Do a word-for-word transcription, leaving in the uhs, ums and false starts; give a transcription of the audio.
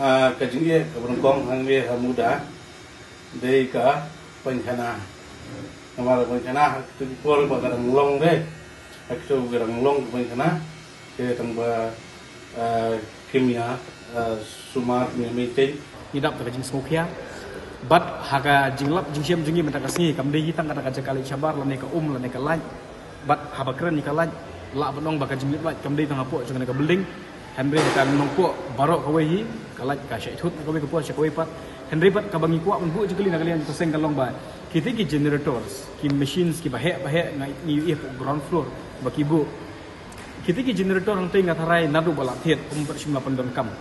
Ah, ka jingeh kaba nyngkong hangne ha Muda dei ka painkhana. Namar painkhana ha kitu ki por ba ka dang long de, ha kitu ka dang long ka painkhana. Te tang ba, ah, kim ïa, ah, sumar, kim ïa maintain. Ngi dap da ka jingsngewkhia bad ha ka jinglap jingshem jong ngi mynta ka sngi kam dei hi tang kata ka jaka leit shabar lane ka um lane ka light. Bad haba kren ïa ka light, lah ban ong ba ka jinglip light kam dei tang hapoh jong kane ka building. Hynrei ha ka nongpoh baroh kawei hi, ka light ka shah ithut na kawei ka por sha kawei pat. Hynrei pat kaba ngi kwah ban buh jingkylli na ka liang jong ka seng ka long ba kita ki generators, ki machines kiba heh ba heh nga ngi ïohi hapoh ground floor ba ki buh. Kita ki generator hangtei nga tharai naduh ba la thied ym pat shym la pyndonkam.